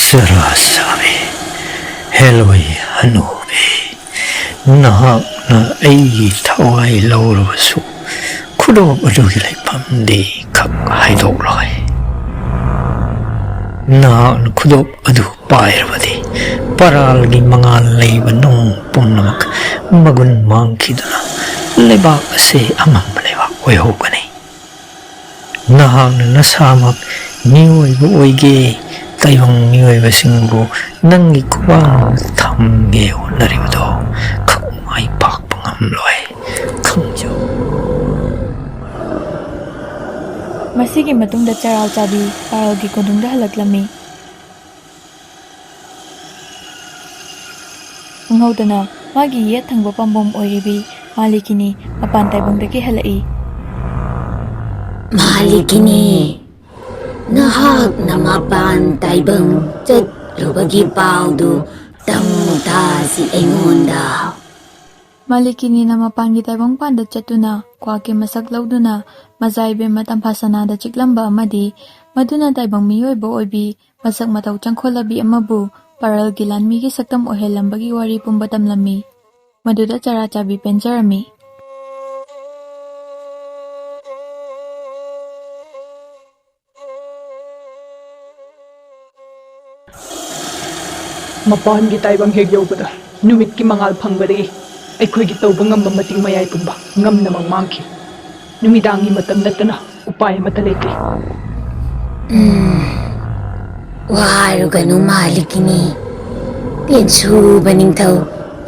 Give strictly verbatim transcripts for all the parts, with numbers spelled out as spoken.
ꯆꯔꯥ ꯆꯥꯕꯤ, ꯍꯦꯂꯣꯏ ꯍꯅꯨꯕꯤ, ꯅꯍꯥꯛꯅ ꯑꯩꯒꯤ ꯊꯋꯥꯏ ꯂꯧꯔꯕꯁꯨ, ꯈꯨꯗꯣꯞ ꯑꯗꯨꯒꯤ ꯂꯩꯐꯝꯗꯤ ꯈꯛ ꯍꯥꯏꯗꯣꯛꯂꯣꯏ꯫ ꯅꯍꯥꯛꯅ ꯈꯨꯗꯣꯞ ꯑꯗꯨ ꯄꯥꯏꯔꯕꯗꯤ, ꯄꯔꯥꯜꯒꯤ ꯃꯉꯥꯜ ꯂꯩꯕ ꯅꯨꯡ ꯄꯨꯝꯅꯃꯛ ꯃꯒꯨꯟ ꯃꯥꯡꯈꯤꯗꯨꯅ, ꯂꯩꯕꯥꯛ ꯑꯁꯤ ꯑꯃꯝꯕ ꯂꯩꯕꯥꯛ ꯑꯣꯏꯍꯧꯒꯅꯤ꯫ ꯅꯍꯥꯛꯅ ꯅꯁꯥꯃꯛ ꯃꯤꯑꯣꯏꯕ ꯑꯣꯏꯒꯦ, ꯇꯥꯏꯕꯪ ꯃꯤꯑꯣꯏꯕꯁꯤꯡꯕꯨ ꯅꯪꯒꯤ ꯈꯨꯕꯥꯛꯅ ꯊꯝꯒꯦ ꯍꯣꯠꯅꯔꯤꯕꯗꯣ ꯈꯛ ꯃꯥꯏ ꯄꯥꯛꯄ ꯉꯝꯂꯣꯏ꯫ ꯈꯪꯖꯧ꯫ ꯃꯁꯤꯒꯤ ꯃꯇꯨꯡꯗ ꯆꯔꯥꯜ ꯆꯥꯕꯤ ꯄꯥꯔꯜꯒꯤ ꯀꯣꯅꯨꯡꯗ ꯍꯜꯂꯛꯂꯝꯃꯤ꯫ ꯈꯪꯍꯧꯗꯅ ꯃꯥꯒꯤ ꯌꯦꯠ ꯊꯪꯕ ꯄꯥꯝꯕꯣꯝ ꯑꯣꯏꯔꯤꯕꯤ ꯃꯥꯂꯤꯀꯤꯅꯤ ꯃꯄꯥꯟ ꯇꯥꯏꯕꯪꯗꯒꯤ ꯍꯜꯂꯛꯏ꯫ ꯃꯥꯂꯤꯀꯤꯅꯤ, ꯅꯍꯥꯛꯅ ꯃꯄꯥꯟ ꯇꯥꯏꯕꯪ ꯆꯠꯂꯨꯕꯒꯤ ꯄꯥꯎꯗꯨ ꯇꯝꯃꯨ ꯇꯥꯁꯤ ꯑꯩꯉꯣꯟꯗ꯫ ꯃꯥꯂꯤꯀꯤꯅꯤꯅ ꯃꯄꯥꯟꯒꯤ ꯇꯥꯏꯕꯪꯄꯥꯟꯗ ꯆꯠꯇꯨꯅ ꯀ꯭ꯋꯥꯛꯀꯤ ꯃꯁꯛ ꯂꯧꯗꯨꯅ ꯃꯖꯥ ꯏꯕꯦꯝꯃ ꯇꯝꯐꯥꯁꯅꯥꯗ ꯆꯤꯛꯂꯝꯕ ꯑꯃꯗꯤ ꯃꯗꯨꯅ ꯇꯥꯏꯕꯪ ꯃꯤꯑꯣꯏꯕ ꯑꯣꯏꯕꯤ ꯃꯁꯛ ꯃꯇꯧ ꯆꯪꯈꯣꯜꯂꯕꯤ ꯑꯃꯕꯨ ꯄꯥꯔꯜꯒꯤ ꯂꯥꯟꯃꯤꯒꯤ ꯁꯛꯇꯝ ꯑꯣꯏꯍꯜꯂꯝꯕꯒꯤ ꯋꯥꯔꯤ ꯄꯨꯝꯕ ꯇꯝꯂꯝꯃꯤ꯫ ꯃꯗꯨꯗ ꯆꯔꯥ ꯆꯥꯕꯤ ꯄꯦꯟꯖꯔꯝꯃꯤ꯫ ꯃꯄꯥꯟꯒꯤ ꯇꯥꯏꯕꯪ ꯍꯦꯛ ꯌꯧꯕꯗ ꯅꯨꯃꯤꯠꯀꯤ ꯃꯉꯥꯜ ꯐꯪꯕꯗꯒꯤ ꯑꯩꯈꯣꯏꯒꯤ ꯇꯧꯕ ꯉꯝꯕ ꯃꯇꯤꯛ ꯃꯌꯥꯏ ꯄꯨꯝꯕ ꯉꯝꯅꯃꯛ ꯃꯥꯡꯈꯤ꯫ ꯅꯨꯃꯤꯗꯥꯡꯒꯤ ꯃꯇꯝ ꯅꯠꯇꯅ ꯎꯄꯥꯏ ꯑꯃꯠꯇ ꯂꯩꯇꯦ꯫ ꯎꯝ, ꯋꯥꯔꯨꯒꯅꯨ ꯃꯥꯂꯤꯀꯤꯅꯤ꯫ ꯄꯦꯟꯁꯨꯕ ꯅꯤꯡꯊꯧ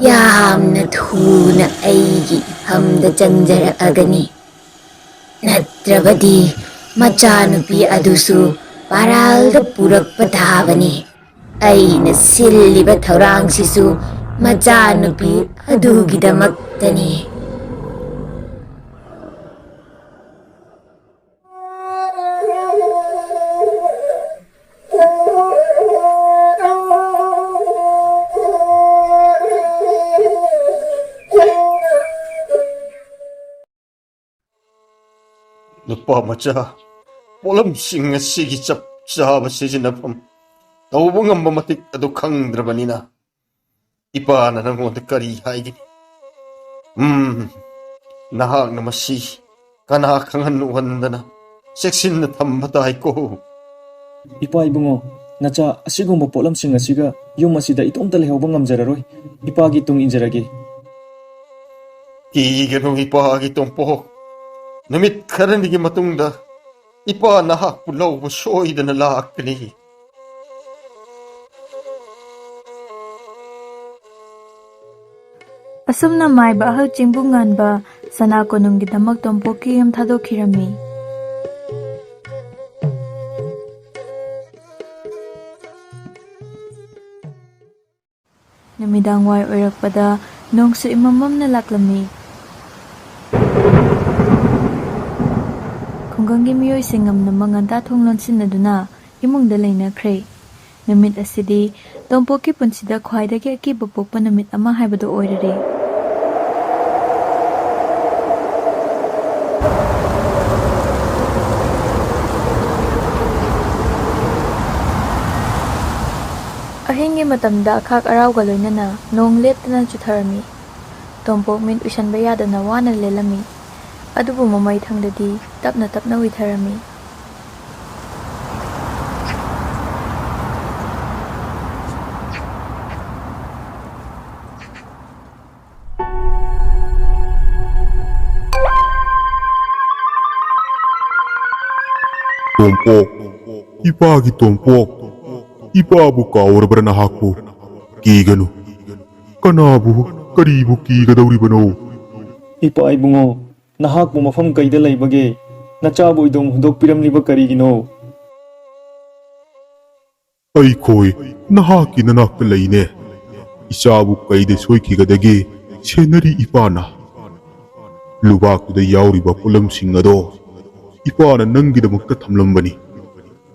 ꯌꯥꯝꯅ ꯊꯨꯅ ꯑꯩꯒꯤ ꯏꯐꯝꯗ ꯆꯪꯖꯔꯛꯑꯒꯅꯤ꯫ ꯅꯠꯇ꯭ꯔꯕꯗꯤ ꯃꯆꯥꯅꯨꯄꯤ ꯑꯗꯨꯁꯨ ꯄꯥꯔꯥꯜꯗ ꯄꯨꯔꯛꯄ ꯇꯥꯕꯅꯤ꯫ ꯑꯩꯅ ꯁꯤꯜꯂꯤꯕ ꯊꯧꯔꯥꯡꯁꯤꯁꯨ ꯃꯆꯥꯅꯨꯄꯤ ꯑꯗꯨꯒꯤꯗꯃꯛꯇꯅꯤ꯫ ꯅꯨꯄꯥ ꯃꯆꯥ, ꯄꯣꯠꯂꯝꯁꯤꯡ ꯑꯁꯤꯒꯤ ꯆꯞ ꯆꯥꯕ ꯁꯤꯖꯤꯟꯅꯐꯝ ꯇꯧꯕ ꯉꯝꯕ ꯃꯇꯤꯛ ꯑꯗꯨ ꯈꯪꯗ꯭ꯔꯕꯅꯤꯅ, ꯏꯄꯥꯅ ꯅꯪꯉꯣꯟꯗ ꯀꯔꯤ ꯍꯥꯏꯒꯅꯤ? ꯎꯝ, ꯅꯍꯥꯛꯅ ꯃꯁꯤ ꯀꯅꯥ ꯈꯪꯍꯟ ꯎꯍꯟꯗꯅ ꯆꯦꯛꯁꯤꯟꯅ ꯊꯝꯕ ꯇꯥꯏꯀꯣ꯫ ꯏꯄꯥ ꯏꯕꯨꯡꯉꯣ, ꯅꯆꯥ ꯑꯁꯤꯒꯨꯝꯕ ꯄꯣꯠꯂꯝꯁꯤꯡ ꯑꯁꯤꯒ ꯌꯨꯝ ꯑꯁꯤꯗ ꯏꯇꯣꯝꯇ ꯂꯩꯍꯧꯕ ꯉꯝꯖꯔꯔꯣꯏ꯫ ꯏꯄꯥꯒꯤ ꯇꯨꯡ ꯏꯟꯖꯔꯒꯦ꯫ ꯀꯤꯒꯅꯨ ꯏꯄꯥꯒꯤ ꯇꯣꯝꯄꯣꯛ, ꯅꯨꯃꯤꯠ ꯈꯔꯅꯤꯒꯤ ꯃꯇꯨꯡꯗ ꯏꯄꯥ ꯅꯍꯥꯛꯄꯨ ꯂꯧꯕ ꯁꯣꯏꯗꯅ ꯂꯥꯛꯀꯅꯤ꯫ ꯑꯁꯨꯝꯅ ꯃꯥꯏꯕ ꯑꯍꯜ ꯆꯤꯡꯕꯨ ꯉꯥꯟꯕ ꯁꯅꯥ ꯀꯣꯅꯨꯡꯒꯤꯗꯃꯛ ꯇꯣꯝꯄꯣꯛꯀꯤ ꯌꯨꯝ ꯊꯥꯗꯣꯛꯈꯤꯔꯝꯃꯤ꯫ ꯅꯨꯃꯤꯗꯥꯡ ꯋꯥꯏ ꯑꯣꯏꯔꯛꯄꯗ ꯅꯣꯡꯁꯨ ꯏꯃꯝ ꯃꯝꯅ ꯂꯥꯛꯂꯝꯃꯤ꯫ ꯈꯨꯡꯒꯪꯒꯤ ꯃꯤꯑꯣꯏꯁꯤꯡ ꯉꯝꯅ ꯉꯟꯇꯥ ꯊꯣꯡ ꯂꯣꯟꯁꯤꯟꯅꯗꯨꯅ ꯏꯃꯨꯡꯗ ꯂꯩꯅꯈ꯭ꯔꯦ꯫ ꯅꯨꯃꯤꯠ ꯑꯁꯤꯗꯤ ꯇꯣꯝꯄꯣꯛꯀꯤ ꯄꯨꯟꯁꯤꯗ ꯈ꯭ꯋꯥꯏꯗꯒꯤ ꯑꯀꯤꯕ ꯄꯣꯛꯄ ꯅꯨꯃꯤꯠ ꯑꯃ ꯍꯥꯏꯕꯗꯨ ꯑꯣꯏꯔꯔꯦ꯫ ꯑꯍꯤꯡꯒꯤ ꯃꯇꯝꯗ ꯑꯈꯥꯛ ꯑꯔꯥꯎꯒ ꯂꯣꯏꯅꯅ ꯅꯣꯡ ꯂꯦꯞꯇꯅ ꯆꯨꯊꯔꯝꯃꯤ꯫ ꯇꯣꯝꯄꯣꯛ ꯃꯤꯠ ꯎꯏꯁꯟꯕ ꯌꯥꯗꯅ ꯋꯥꯅ ꯂꯦꯜꯂꯝꯃꯤ꯫ ꯑꯗꯨꯕꯨ ꯃꯃꯩ ꯊꯪꯗꯗꯤ ꯇꯞꯅ ꯇꯞꯅ ꯎꯏꯊꯔꯝꯃꯤ꯫ ꯇꯣꯝꯄꯣꯛ, ꯏꯄꯥꯒꯤ ꯇꯣꯝꯄꯣꯛ, ꯏꯄꯥꯕꯨ ꯀꯥꯎꯔꯕ꯭ꯔꯥ ꯅꯍꯥꯛꯄꯨ? ꯀꯤꯒꯅꯨ, ꯀꯅꯥꯕꯨ ꯀꯔꯤꯕꯨ ꯀꯤꯒꯗꯧꯔꯤꯕꯅꯣ? ꯏꯄꯥ ꯏꯕꯨꯡꯉꯣ, ꯅꯍꯥꯛꯄꯨ ꯃꯐꯝ ꯀꯩꯗ ꯂꯩꯕꯒꯦ? ꯅꯆꯥꯕꯨ ꯏꯗꯣꯝ ꯍꯨꯟꯗꯣꯛꯄꯤꯔꯝꯂꯤꯕ ꯀꯔꯤꯒꯤꯅꯣ? ꯑꯩꯈꯣꯏ ꯅꯍꯥꯛꯀꯤ ꯅꯅꯥꯛꯇ ꯂꯩꯅꯦ꯫ ꯏꯆꯥꯕꯨ ꯀꯩꯗ ꯁꯣꯏꯈꯤꯒꯗꯒꯦ? ꯁꯦꯟꯅꯔꯤ ꯏꯄꯥꯅ꯫ ꯂꯨꯕꯥꯛꯇꯨꯗ ꯌꯥꯎꯔꯤꯕ ꯄꯣꯠꯂꯝꯁꯤꯡ ꯑꯗꯣ ꯏꯄꯥꯅ ꯅꯪꯒꯤꯗꯃꯛꯇ ꯊꯝꯂꯝꯕꯅꯤ꯫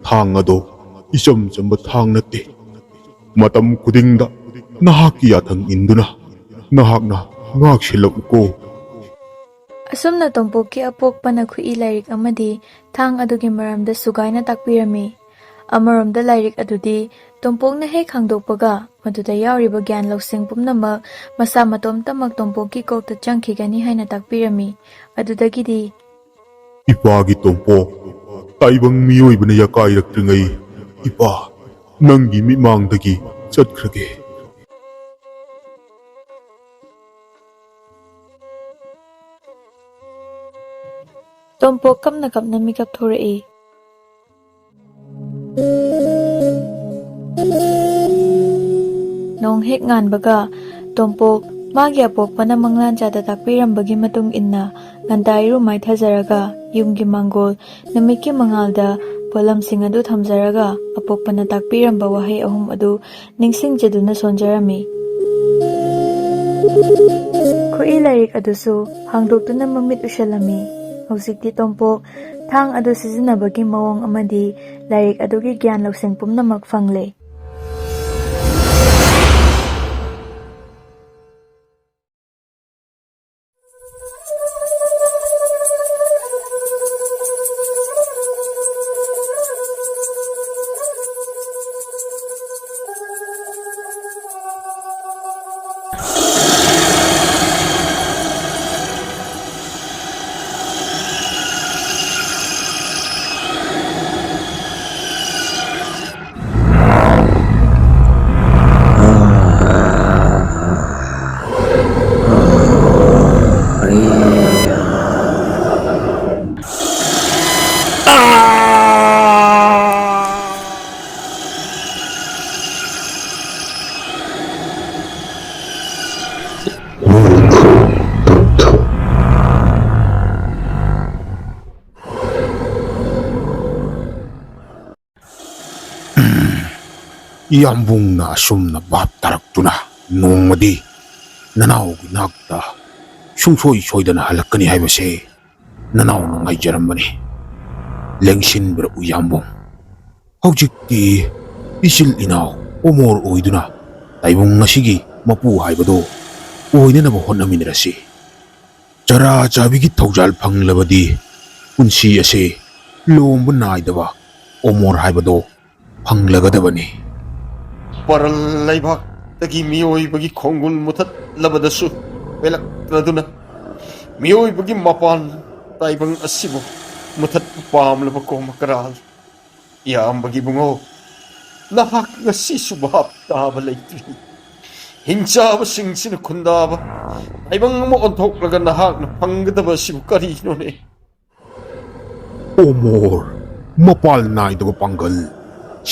ꯊꯥꯡ ꯑꯗꯣ ꯏꯆꯝ ꯆꯝꯕ ꯊꯥꯡ ꯅꯠꯇꯦ꯫ ꯃꯇꯝ ꯈꯨꯗꯤꯡꯗ ꯅꯍꯥꯛꯀꯤ ꯌꯥꯊꯪ ꯏꯟꯗꯨꯅ ꯅꯍꯥꯛꯅ ꯉꯥꯛ ꯁꯦꯜꯂꯛꯎꯀꯣ꯫ ꯑꯁꯨꯝꯅ ꯇꯣꯝꯄꯣꯛꯀꯤ ꯑꯄꯣꯛꯄꯅ ꯈꯨꯠꯏ ꯂꯥꯏꯔꯤꯛ ꯑꯃꯗꯤ ꯊꯥꯡ ꯑꯗꯨꯒꯤ ꯃꯔꯝꯗ ꯁꯨꯒꯥꯏꯅ ꯇꯥꯛꯄꯤꯔꯝꯃꯤ꯫ ꯑꯃꯔꯣꯝꯗ ꯂꯥꯏꯔꯤꯛ ꯑꯗꯨꯗꯤ ꯇꯣꯝꯄꯣꯛꯅ ꯍꯦꯛ ꯍꯥꯡꯗꯣꯛꯄꯒ, ꯃꯗꯨꯗ ꯌꯥꯎꯔꯤꯕ ꯒ꯭ꯌꯥꯟ ꯂꯧꯁꯤꯡ ꯄꯨꯝꯅꯃꯛ ꯃꯁꯥ ꯃꯇꯣꯝꯇꯃꯛ ꯇꯣꯝꯄꯣꯛꯀꯤ ꯀꯣꯛꯇ ꯆꯪꯈꯤꯒꯅꯤ ꯍꯥꯏꯅ ꯇꯥꯛꯄꯤꯔꯝꯃꯤ꯫ ꯑꯗꯨꯗꯒꯤꯗꯤ, "ꯏꯄꯥꯒꯤ ꯇꯣꯝꯄꯣꯛ, ꯇꯥꯏꯕꯪ ꯃꯤꯑꯣꯏꯕꯅ ꯌꯥꯀꯥꯏꯔꯛꯇ꯭ꯔꯤꯉꯩ, ꯏꯄꯥ, ꯅꯪꯒꯤ ꯃꯤꯠꯃꯥꯡꯗꯒꯤ ꯆꯠꯈ꯭ꯔꯒꯦ꯫" ꯇꯣꯝꯄꯣꯛ ꯀꯞꯅ ꯀꯞꯅ ꯃꯤꯀꯞ ꯊꯣꯔꯛꯏ꯫ ꯅꯣꯡ ꯍꯦꯛ ꯉꯥꯟꯕꯒ, ꯇꯣꯝꯄꯣꯛ ꯃꯥꯒꯤ ꯑꯄꯣꯛꯄꯅ ꯃꯪꯂꯥꯟ ꯆꯥꯗ ꯇꯥꯛꯄꯤꯔꯝꯕꯒꯤ ꯃꯇꯨꯡ ꯏꯟꯅ, ꯉꯟꯇꯥ ꯏꯔꯨ ꯃꯥꯏꯊꯖꯔꯒ, ꯌꯨꯝꯒꯤ ꯃꯥꯡꯒꯣꯜ, ꯅꯨꯃꯤꯠꯀꯤ ꯃꯉꯥꯜꯗ ꯄꯣꯠꯂꯝꯁꯤꯡ ꯑꯗꯨ ꯊꯝꯖꯔꯒ, ꯑꯄꯣꯛꯄꯅ ꯇꯥꯛꯄꯤꯔꯝꯕ ꯋꯥꯍꯩ ꯑꯍꯨꯝ ꯑꯗꯨ ꯅꯤꯡꯁꯤꯡꯖꯗꯨꯅ ꯁꯣꯟꯖꯔꯝꯃꯤ꯫ ꯈꯨꯠꯏ ꯂꯥꯏꯔꯤꯛ ꯑꯗꯨꯁꯨ ꯍꯥꯡꯗꯣꯛꯇꯨꯅ ꯃꯃꯤꯠ ꯎꯏꯁꯤꯜꯂꯝꯃꯤ꯫ ꯍꯧꯖꯤꯛꯇꯤ ꯇꯣꯝꯄꯣꯛ ꯊꯥꯡ ꯑꯗꯨ ꯁꯤꯖꯤꯟꯅꯕꯒꯤ ꯃꯑꯣꯡ ꯑꯃꯗꯤ ꯂꯥꯏꯔꯤꯛ ꯑꯗꯨꯒꯤ ꯒ꯭ꯌꯥꯟ ꯂꯧꯁꯤꯡ ꯄꯨꯝꯅꯃꯛ ꯐꯪꯂꯦ꯫ ꯏꯌꯥꯝꯕꯨꯡꯅ ꯑꯁꯨꯝꯅ ꯚꯥꯞ ꯇꯥꯔꯛꯇꯨꯅ, ꯅꯣꯡꯃꯗꯤ ꯅꯅꯥꯎꯒꯤ ꯅꯥꯛꯇ ꯁꯨꯡꯁꯣꯏ ꯁꯣꯏꯗꯅ ꯍꯜꯂꯛꯀꯅꯤ ꯍꯥꯏꯕꯁꯦ ꯅꯅꯥꯎꯅ ꯉꯥꯏꯖꯔꯝꯕꯅꯤ꯫ ꯂꯦꯡꯁꯤꯟꯕꯤꯔꯛꯎ ꯏꯌꯥꯝꯕꯨꯡ꯫ ꯍꯧꯖꯤꯛꯇꯤ ꯏꯆꯤꯜ ꯏꯅꯥꯎ ꯑꯣꯃꯣꯔ ꯑꯣꯏꯗꯨꯅ ꯇꯥꯏꯕꯪ ꯑꯁꯤꯒꯤ ꯃꯄꯨ ꯍꯥꯏꯕꯗꯨ ꯑꯣꯏꯅꯅꯕ ꯍꯣꯠꯅꯃꯤꯟꯅꯔꯁꯤ꯫ ꯆꯔꯥ ꯆꯥꯕꯤꯒꯤ ꯊꯧꯖꯥꯜ ꯐꯪꯂꯕꯗꯤ ꯄꯨꯟꯁꯤ ꯑꯁꯦ ꯂꯣꯝꯕ ꯅꯥꯏꯗꯕ ꯑꯣꯃꯣꯔ ꯍꯥꯏꯕꯗꯣ ꯐꯪꯂꯒꯗꯕꯅꯤ꯫ ꯄꯔꯜ ꯂꯩꯕꯥꯛꯇꯒꯤ ꯃꯤꯑꯣꯏꯕꯒꯤ ꯈꯣꯡꯒꯨꯜ ꯃꯨꯊꯠꯂꯕꯗꯁꯨ ꯄꯦꯜꯂꯛꯇ꯭ꯔꯗꯨꯅ, ꯃꯤꯑꯣꯏꯕꯒꯤ ꯃꯄꯥꯟ ꯇꯥꯏꯕꯪ ꯑꯁꯤꯕꯨ ꯃꯨꯊꯠꯄ ꯄꯥꯝꯂꯕ ꯀꯣꯃꯀꯔꯥꯜ, ꯏꯌꯥꯝꯕꯒꯤ ꯏꯕꯨꯡꯉꯣ, ꯅꯍꯥꯛ ꯉꯁꯤꯁꯨ ꯚꯥꯞ ꯇꯥꯕ ꯂꯩꯇ꯭ꯔꯤ꯫ ꯍꯤꯡꯆꯥꯕꯁꯤꯡꯁꯤꯅ ꯈꯨꯟꯗꯥꯕ ꯇꯥꯏꯕꯪ ꯑꯃ ꯑꯣꯟꯊꯣꯛꯂꯒ ꯅꯍꯥꯛꯅ ꯐꯪꯒꯗꯕ ꯑꯁꯤꯕꯨ ꯀꯔꯤꯅꯣꯅꯦ? ꯑꯣꯃꯣꯔ, ꯃꯄꯥꯜ ꯅꯥꯏꯗꯕ ꯄꯥꯡꯒꯜ,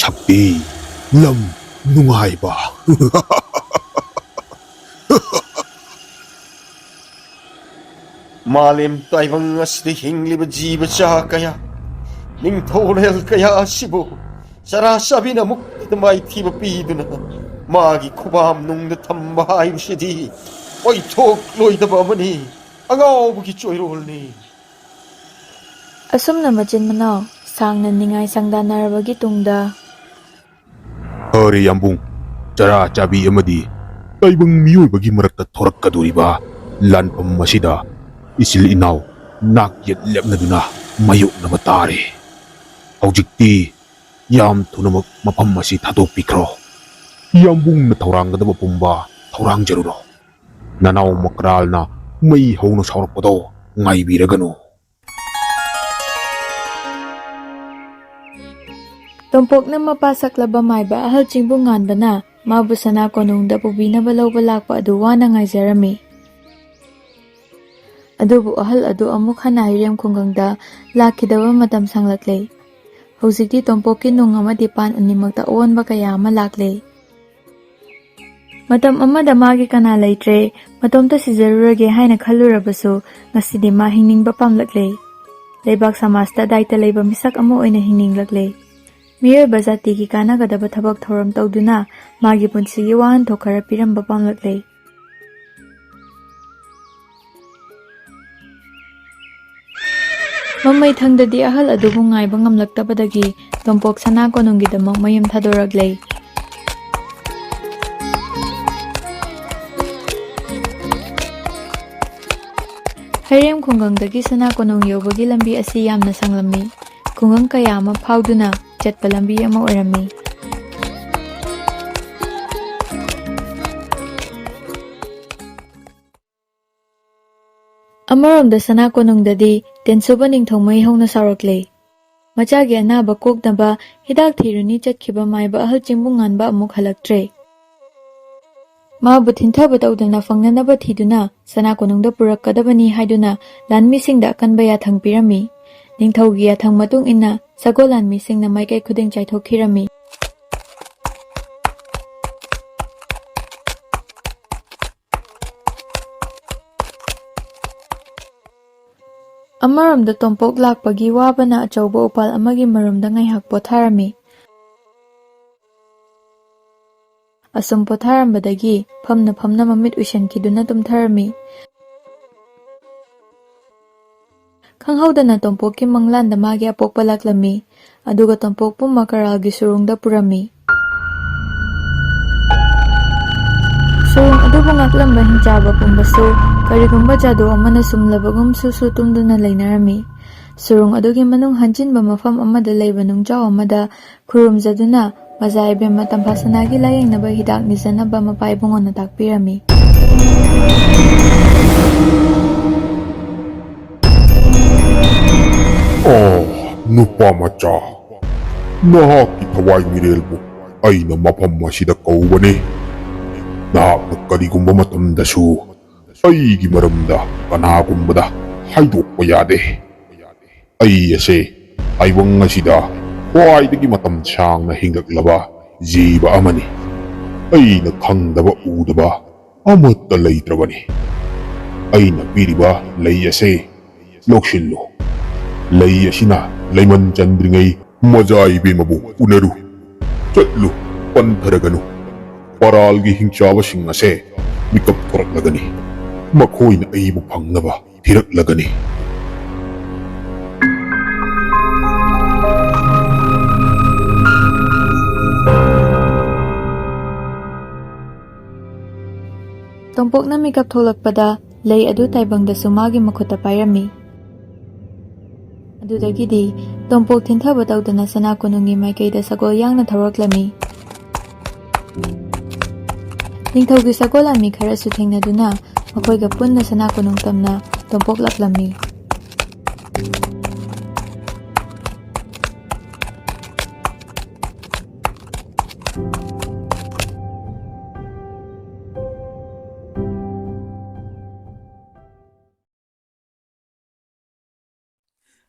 ꯁꯛꯇꯤ, ꯂꯝ, ꯅꯨꯡꯉꯥꯏꯕ꯫ ꯃꯥꯂꯦꯝ ꯇꯥꯏꯕꯪ ꯑꯁꯤꯗ ꯍꯤꯡꯂꯤꯕ ꯖꯤꯕ ꯆꯥ ꯀꯌꯥ, ꯅꯤꯡꯊꯧꯔꯦꯜ ꯀꯌꯥ ꯑꯁꯤꯕꯨ ꯆꯔꯥ ꯆꯥꯕꯤꯅ ꯑꯃꯨꯛꯇꯗ ꯃꯥꯏꯊꯤꯕ ꯄꯤꯗꯨꯅ ꯃꯥꯒꯤ ꯈꯨꯕꯥꯝ ꯅꯨꯡꯗ ꯊꯝꯕ ꯍꯥꯏꯕꯁꯤꯗꯤ ꯑꯣꯏꯊꯣꯛꯂꯣꯏꯗꯕ ꯑꯃꯅꯤ, ꯑꯉꯥꯎꯕꯒꯤ ꯆꯣꯏꯔꯣꯜꯅꯤ꯫ ꯑꯁꯨꯝꯅ ꯃꯆꯤꯟ ꯃꯅꯥꯎ ꯁꯥꯡꯅ ꯅꯤꯡꯉꯥꯏ ꯁꯪꯗꯥꯟꯅꯔꯕꯒꯤ ꯇꯨꯡꯗ, ꯐꯔꯦ ꯌꯥꯝꯕꯨꯡ, ꯆꯔꯥ ꯆꯥꯕꯤ ꯑꯃꯗꯤ ꯇꯥꯏꯕꯪ ꯃꯤꯑꯣꯏꯕꯒꯤ ꯃꯔꯛꯇ ꯊꯣꯔꯛꯀꯗꯧꯔꯤꯕ ꯂꯥꯟꯐꯝ ꯑꯁꯤꯗ ꯏꯆꯤꯜ ꯏꯅꯥꯎ ꯅꯥꯛ ꯌꯦꯠ ꯂꯦꯞꯅꯗꯨꯅ ꯃꯥꯌꯣꯛꯅꯕ ꯇꯥꯔꯦ꯫ ꯍꯧꯖꯤꯛꯇꯤ ꯌꯥꯝ ꯊꯨꯅꯃꯛ ꯃꯐꯝ ꯑꯁꯤ ꯊꯥꯗꯣꯛꯄꯤꯈ꯭ꯔꯣ꯫ ꯌꯥꯝꯕꯨꯡꯅ ꯊꯧꯔꯥꯡꯒꯗꯕ ꯄꯨꯝꯕ ꯊꯧꯔꯥꯡꯖꯔꯨꯔꯣ꯫ ꯅꯅꯥꯎ ꯃꯀ꯭ꯔꯥꯜꯅ ꯃꯩ ꯍꯧꯅ ꯁꯥꯎꯔꯛꯄꯗꯣ ꯉꯥꯏꯕꯤꯔꯒꯅꯨ꯫ ꯇꯣꯝꯄꯣꯛꯅ ꯃꯄꯥ ꯁꯛꯂꯕ ꯃꯥꯏꯕ ꯑꯍꯜ ꯆꯤꯡꯕꯨ ꯉꯥꯟꯕꯅ ꯃꯥꯕꯨ ꯁꯅꯥ ꯀꯣꯅꯨꯡꯗ ꯄꯨꯕꯤꯅꯕ ꯂꯧꯕ ꯂꯥꯛꯄ ꯑꯗꯨ ꯋꯥꯅ ꯉꯥꯏꯖꯔꯝꯃꯤ꯫ ꯑꯗꯨꯕꯨ ꯑꯍꯜ ꯑꯗꯨ ꯑꯃꯨꯛ ꯍꯟꯅ ꯍꯩꯔꯦꯝ ꯈꯨꯡꯒꯪꯗ ꯂꯥꯛꯈꯤꯗꯕ ꯃꯇꯝ ꯁꯥꯡꯂꯛꯂꯦ꯫ ꯍꯧꯖꯤꯛꯇꯤ ꯇꯣꯝꯄꯣꯛꯀꯤ ꯅꯨꯡ ꯑꯃꯗꯤ ꯄꯥꯟ ꯑꯅꯤꯃꯛꯇ ꯑꯑꯣꯟꯕ ꯀꯌꯥ ꯑꯃ ꯂꯥꯛꯂꯦ꯫ ꯃꯇꯝ ꯑꯃꯗ ꯃꯥꯒꯤ ꯀꯅꯥ ꯂꯩꯇ꯭ꯔꯦ, ꯃꯇꯣꯝꯇ ꯁꯤꯖꯔꯨꯔꯒꯦ ꯍꯥꯏꯅ ꯈꯜꯂꯨꯔꯕꯁꯨ, ꯉꯁꯤꯗꯤ ꯃꯥ ꯍꯤꯡꯅꯤꯡꯕ ꯄꯥꯝꯂꯛꯂꯦ꯫ ꯂꯩꯕꯥꯛ ꯁꯃꯥꯖꯇ ꯗꯥꯏꯇ ꯂꯩꯕ ꯃꯤꯁꯛ ꯑꯃ ꯑꯣꯏꯅ ꯍꯤꯡꯅꯤꯡꯂꯛꯂꯦ꯫ ꯃꯤꯑꯣꯏꯕ ꯖꯥꯇꯤꯒꯤ ꯀꯥꯟꯅꯒꯗꯕ ꯊꯕꯛ ꯊꯧꯔꯝ ꯇꯧꯗꯨꯅ ꯃꯥꯒꯤ ꯄꯨꯟꯁꯤꯒꯤ ꯋꯥꯍꯟꯊꯣꯛ ꯈꯔ ꯄꯤꯔꯝꯕ ꯄꯥꯝꯂꯛꯂꯦ꯫ ꯃꯃꯩ ꯊꯪꯗꯗꯤ ꯑꯍꯜ ꯑꯗꯨꯕꯨ ꯉꯥꯏꯕ ꯉꯝꯂꯛꯇꯕꯗꯒꯤ ꯇꯣꯝꯄꯣꯛ ꯁꯅꯥ ꯀꯣꯅꯨꯡꯒꯤꯗꯃꯛ ꯃꯌꯨꯝ ꯊꯥꯗꯣꯔꯛꯂꯦ꯫ ꯍꯩꯔꯦꯝ ꯈꯨꯡꯒꯪꯗꯒꯤ ꯁꯅꯥ ꯀꯣꯅꯨꯡ ꯌꯧꯕꯒꯤ ꯂꯝꯕꯤ ꯑꯁꯤ ꯌꯥꯝꯅ ꯁꯥꯡꯂꯝꯃꯤ꯫ ꯈꯨꯡꯒꯪ ꯀꯌꯥ ꯑꯃ ꯐꯥꯎꯗꯨꯅ ꯆꯠꯄ ꯂꯝꯕꯤ ꯑꯃ ꯑꯣꯏꯔꯝꯃꯤ꯫ ꯑꯃꯔꯣꯝꯗ ꯁꯅꯥ ꯀꯣꯅꯨꯡꯗꯗꯤ ꯇꯦꯟꯁꯨꯕ ꯅꯤꯡꯊꯧ ꯃꯩ ꯍꯧꯅ ꯁꯥꯎꯔꯛꯂꯦ꯫ ꯃꯆꯥꯒꯤ ꯑꯅꯥꯕ ꯀꯣꯛꯅꯕ ꯍꯤꯗꯥꯛ ꯊꯤꯔꯨꯅꯤ ꯆꯠꯈꯤꯕ ꯃꯥꯏꯕ ꯑꯍꯜ ꯆꯤꯡꯕꯨꯡꯉꯥꯟꯕ ꯑꯃꯨꯛ ꯍꯜꯂꯛꯇ꯭ꯔꯦ꯫ ꯃꯥꯕꯨ ꯊꯤꯟꯊꯕ ꯇꯧꯗꯅ ꯐꯪꯅꯅꯕ ꯊꯤꯗꯨꯅ ꯁꯅꯥ ꯀꯣꯅꯨꯡꯗ ꯄꯨꯔꯛꯀꯗꯕꯅꯤ ꯍꯥꯏꯗꯨꯅ ꯂꯥꯟꯃꯤꯁꯤꯡꯗ ꯑꯀꯟꯕ ꯌꯥꯊꯪ ꯄꯤꯔꯝꯃꯤ꯫ ꯅꯤꯡꯊꯧꯒꯤ ꯌꯥꯊꯪ ꯃꯇꯨꯡ ꯏꯟꯅ ꯁꯒꯣꯜ ꯂꯥꯟꯃꯤꯁꯤꯡꯅ ꯃꯥꯏꯀꯩ ꯈꯨꯗꯤꯡ ꯆꯥꯏꯊꯣꯛꯈꯤꯔꯝꯃꯤ꯫ ꯑꯃꯔꯣꯝꯗ ꯇꯣꯝꯄꯣꯛ ꯂꯥꯛꯄꯒꯤ ꯋꯥꯕꯅ ꯑꯆꯧꯕ ꯎꯄꯥꯜ ꯑꯃꯒꯤ ꯃꯔꯨꯝꯗ ꯉꯥꯏꯍꯥꯛ ꯄꯣꯊꯥꯔꯝꯃꯤ꯫ ꯑꯁꯨꯝ ꯄꯣꯊꯥꯔꯝꯕꯗꯒꯤ ꯐꯝꯅ ꯐꯝꯅ ꯃꯃꯤꯠ ꯎꯏꯁꯟꯈꯤꯗꯨꯅ ꯇꯨꯝꯊꯔꯝꯃꯤ꯫ ꯈꯪꯍꯧꯗꯅ ꯇꯣꯝꯄꯣꯛꯀꯤ ꯃꯪꯂꯥꯟꯗ ꯃꯥꯒꯤ ꯑꯄꯣꯛꯄ ꯂꯥꯛꯂꯝꯃꯤ꯫ ꯑꯗꯨꯒ ꯇꯣꯝꯄꯣꯛꯄꯨ ꯃꯀꯔꯥꯜꯒꯤ ꯁꯨꯔꯨꯡꯗ ꯄꯨꯔꯝꯃꯤ꯫ ꯁꯨꯔꯨꯡ ꯑꯗꯨꯕꯨ ꯉꯥꯛꯂꯝꯕ ꯍꯤꯡꯆꯥꯕ ꯄꯨꯝꯕꯁꯨ ꯀꯔꯤꯒꯨꯝꯕ ꯖꯥꯗꯨ ꯑꯃꯅ ꯁꯨꯝꯂꯕꯒꯨꯝ ꯁꯨ ꯁꯨ ꯇꯨꯝꯗꯨꯅ ꯂꯩꯅꯔꯝꯃꯤ꯫ ꯁꯨꯔꯨꯡ ꯑꯗꯨꯒꯤ ꯃꯅꯨꯡ ꯍꯟꯖꯤꯟꯕ ꯃꯐꯝ ꯑꯃꯗ ꯂꯩꯕ ꯅꯨꯡꯖꯥꯎ ꯑꯃꯗ ꯈꯨꯔꯨꯝꯖꯗꯨꯅ ꯃꯖꯥ ꯏꯕꯦꯝꯃ ꯇꯝꯐꯥꯁꯅꯥꯒꯤ ꯂꯥꯌꯦꯡꯅꯕ ꯍꯤꯗꯥꯛ ꯅꯤꯖꯅꯕ ꯃꯄꯥ ꯏꯕꯨꯡꯉꯣꯅ ꯇꯥꯛꯄꯤꯔꯝꯃꯤ꯫ ꯑꯣ, ꯅꯨꯄꯥ ꯃꯆꯥ, ꯅꯍꯥꯛꯀꯤ ꯊꯋꯥꯏ ꯃꯤꯔꯦꯜꯕꯨ ꯑꯩꯅ ꯃꯐꯝ ꯑꯁꯤꯗ ꯀꯧꯕꯅꯤ꯫ ꯅꯍꯥꯛꯅ ꯀꯔꯤꯒꯨꯝꯕ ꯃꯇꯝꯗꯁꯨ ꯑꯩꯒꯤ ꯃꯔꯝꯗ ꯀꯅꯥꯒꯨꯝꯕꯗ ꯍꯥꯏꯗꯣꯛꯄ ꯌꯥꯗꯦ꯫ ꯑꯩ ꯑꯁꯦ ꯇꯥꯏꯕꯪ ꯑꯁꯤꯗ ꯈ꯭ꯋꯥꯏꯗꯒꯤ ꯃꯇꯝ ꯁꯥꯡꯅ ꯍꯤꯡꯂꯛꯂꯕ ꯖꯤꯕ ꯑꯃꯅꯤ꯫ ꯑꯩꯅ ꯈꯪꯗꯕ ꯎꯗꯕ ꯑꯃꯠꯇ ꯂꯩꯇ꯭ꯔꯕꯅꯤ꯫ ꯑꯩꯅ ꯄꯤꯔꯤꯕ ꯂꯩ ꯑꯁꯦ ꯂꯧꯁꯤꯜꯂꯨ꯫ ꯂꯩ ꯑꯁꯤꯅ ꯂꯩꯃꯟ ꯆꯟꯗ꯭ꯔꯤꯉꯩ ꯃꯖꯥ ꯏꯕꯦꯝꯃꯕꯨ ꯎꯅꯔꯨ꯫ ꯆꯠꯂꯨ, ꯄꯟꯊꯔꯒꯅꯨ꯫ ꯄꯔꯥꯜꯒꯤ ꯍꯤꯡꯆꯥꯕꯁꯤꯡ ꯑꯁꯦ ꯃꯤꯀꯞ ꯊꯣꯔꯛꯂꯒꯅꯤ꯫ ꯃꯈꯣꯏꯅ ꯑꯩꯕꯨ ꯐꯪꯅꯕ ꯊꯤꯔꯛꯂꯒꯅꯤ꯫ ꯇꯣꯝꯄꯣꯛꯅ ꯃꯤꯀꯞ ꯊꯣꯛꯂꯛꯄꯗ ꯂꯩ ꯑꯗꯨ ꯇꯥꯏꯕꯪꯗꯁꯨ ꯃꯥꯒꯤ ꯃꯈꯨꯠꯇ ꯄꯥꯏꯔꯝꯃꯤ꯫ ꯑꯗꯨꯗꯒꯤꯗꯤ ꯇꯣꯝꯄꯣꯛ ꯊꯤꯟꯊꯕ ꯇꯧꯗꯅ ꯁꯅꯥ ꯀꯣꯅꯨꯡꯒꯤ ꯃꯥꯏꯀꯩꯗ ꯁꯒꯣꯜ ꯌꯥꯡꯅ ꯊꯧꯔꯛꯂꯝꯃꯤ꯫ ꯅꯤꯡꯊꯧꯒꯤ ꯁꯒꯣꯜ ꯂꯥꯟꯃꯤ ꯈꯔꯁꯨ ꯊꯦꯡꯅꯗꯨꯅ ꯃꯈꯣꯏꯒ ꯄꯨꯟꯅ ꯁꯅꯥ ꯀꯣꯅꯨꯡ ꯇꯝꯅ ꯇꯣꯝꯄꯣꯛ ꯂꯥꯛꯂꯝꯃꯤ꯫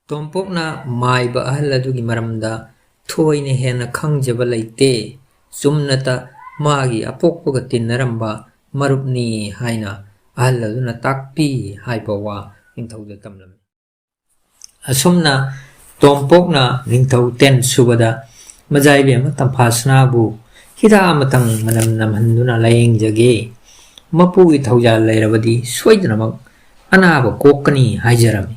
ꯇꯣꯝꯄꯣꯛꯅ ꯃꯥꯏꯕ ꯑꯍꯜ ꯑꯗꯨꯒꯤ ꯃꯔꯝꯗ ꯊꯣꯏꯅ ꯍꯦꯟꯅ ꯈꯪꯖꯕ ꯂꯩꯇꯦ꯫ ꯆꯨꯝꯅꯇ ꯃꯥꯒꯤ ꯑꯄꯣꯛꯄꯒ ꯇꯤꯟꯅꯔꯝꯕ ꯃꯔꯨꯞꯅꯤ ꯍꯥꯏꯅ ꯑꯍꯜ ꯑꯗꯨꯅ ꯇꯥꯛꯄꯤ ꯍꯥꯏꯕ ꯋꯥ ꯅꯤꯡꯊꯧꯗ ꯇꯝꯂꯝꯃꯤ꯫ ꯑꯁꯨꯝꯅ ꯇꯣꯝꯄꯣꯛꯅ ꯅꯤꯡꯊꯧ ꯇꯦꯟ ꯁꯨꯕꯗ ꯃꯖꯥꯏꯕꯦꯝꯃ ꯇꯝꯐꯥꯁꯅꯥꯕꯨ ꯍꯤꯗꯥꯛ ꯑꯃꯇꯪ ꯃꯅꯝ ꯅꯝꯍꯟꯗꯨꯅ ꯂꯥꯌꯦꯡꯖꯒꯦ, ꯃꯄꯨꯒꯤ ꯊꯧꯖꯥꯜ ꯂꯩꯔꯕꯗꯤ ꯁꯣꯏꯗꯅꯃꯛ ꯑꯅꯥꯕ ꯀꯣꯛꯀꯅꯤ ꯍꯥꯏꯖꯔꯝꯃꯤ꯫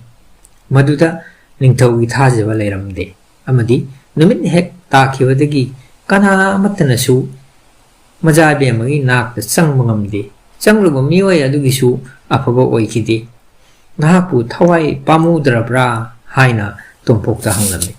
ꯃꯗꯨꯗ ꯅꯤꯡꯊꯧꯒꯤ ꯊꯥꯖꯕ ꯂꯩꯔꯝꯗꯦ ꯑꯃꯗꯤ ꯅꯨꯃꯤꯠ ꯍꯦꯛ ꯇꯥꯈꯤꯕꯗꯒꯤ ꯀꯅꯥ ꯑꯃꯠꯇꯅꯁꯨ ꯃꯖꯥꯕꯦꯝꯃꯒꯤ ꯅꯥꯛꯇ ꯆꯪꯕ ꯉꯝꯗꯦ꯫ ꯆꯪꯂꯨꯕ ꯃꯤꯑꯣꯏ ꯑꯗꯨꯒꯤꯁꯨ ꯑꯐꯕ ꯑꯣꯏꯈꯤꯗꯦ꯫ "ꯅꯍꯥꯛꯄꯨ ꯊꯋꯥꯏ ꯄꯥꯝꯃꯨꯗ꯭ꯔꯕ꯭ꯔꯥ?" ꯍꯥꯏꯅ ꯇꯣꯝꯄꯣꯛꯇ ꯍꯪꯂꯝꯃꯤ꯫